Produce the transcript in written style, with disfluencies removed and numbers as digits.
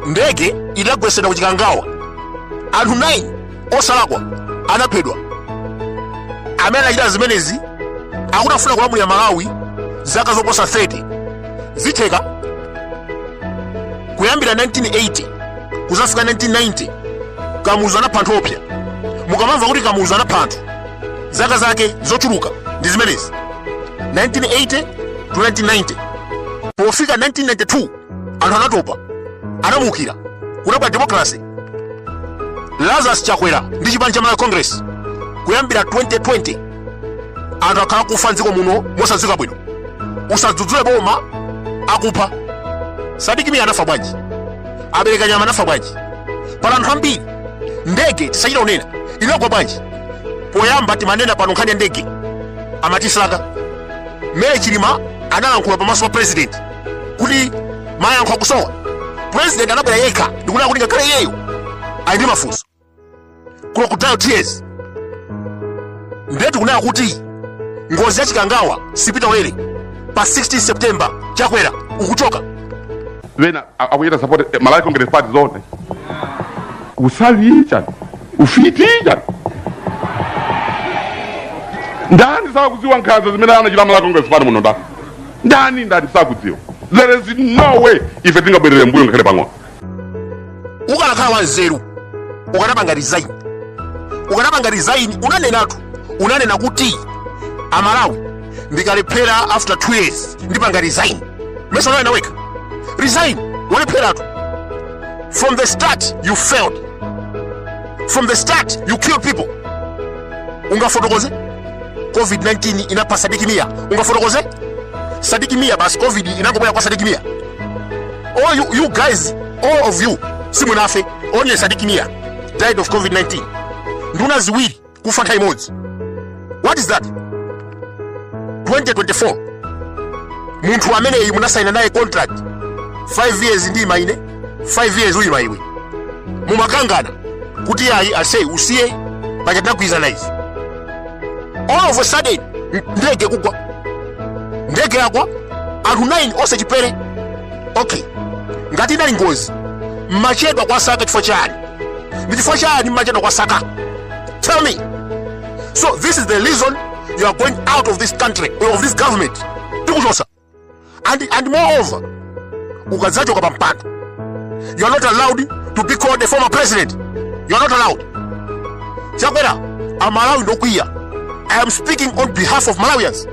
Ndege idagwesedwa ku Chikangawa, anthu 9 osalakwa anaphedwa. Amene anachita zimenezi akuti afuna kulamulira Malawi zaka zoposa 30. Zitheka? Kuyambira 1980 kuzafika 1990, Kamuzu anapha anthu opsa. Mukamamva kuti Kamuzu anapha anthu, zaka zake zochuluka ndi zimenezi, 1980 to 1990. Pofika 1992 anthu anatopa, anamuukira, kunabwera democracy. Lazarus Chakwera ndi chipani cha Malawi Congress, kuyambira 2020 anthu akhala kufa mdziko muno mosadziwika bwino. Usadzudzule boma, akupha. Sadiki Mia anafa bwanji? A Belekanyama anafa bwanji? Pali anthu ambiri. Ndege tisachita kunena, inagwa bwanji? Poyamba timanena pano nkhani ya ndege, amatisaka. Mary Chilima analankhula pamaso pa president kuti mayankho akusowa. President anabwera yekha ndikunena kuti ngakhale iyeyo ali ndi mafunso, crocodile tears. Ndiye tikunena kuti ngozi ya Chikangawa sipita ulere. Pa 16 September Chakwera ukuchoka. Wena akuchita support Malawi Congress Party, zoona? Usavi chani, ufiti chani? Ndani sakudziwa nkhanza zimene anachita Malawi Congress Party muno? Ndani, ndani, ndani sakudziwa? There is no way ife tingabwerere mbuyo ngakhale pang'ono. Ukanakhala wanzeru ukanapanga resign, ukanapanga resign. Unanenatu, unanena kuti Amalawi, ndikalephera after 2 years ndipanga resign. Mesa unanena wekha? Resign. Walepheratu. From the start you failed. From the start you killed people. Ungafotokoze COVID-19 inapha Sadiki Mia? Ungafotokoze Sadiki Mia basi COVID inangobwera kwa Sadiki Mia? All you guys, all of you simunafe. Only Sadiki Mia died of COVID-19. Nduna ziwiri kufa nthawi imodzi, what is that? 2024 munthu ameneyi munasaina naye contract, 5 years ndima ine, 5 years uyima iwe. Mumakangana kuti ayi ase usiye, paja tinagwirizana izi. All of a sudden ndege kugwa, ndege yagwa, anthu 9 onse chipere. Okay, ngati inali ngozi, mmachedwa kuwasaka chifukwa chani? Ndi chifukwa chani mmachedwa kuwasaka? Tell me. So this is the reason you are going out of this country, of this government. Tikuchosa. And moreover, ukadzachoka pa mpando, you are not allowed to be called a former president. You are not allowed. Chakwera, Amalawi ndokwiya. I am speaking on behalf of Malawians.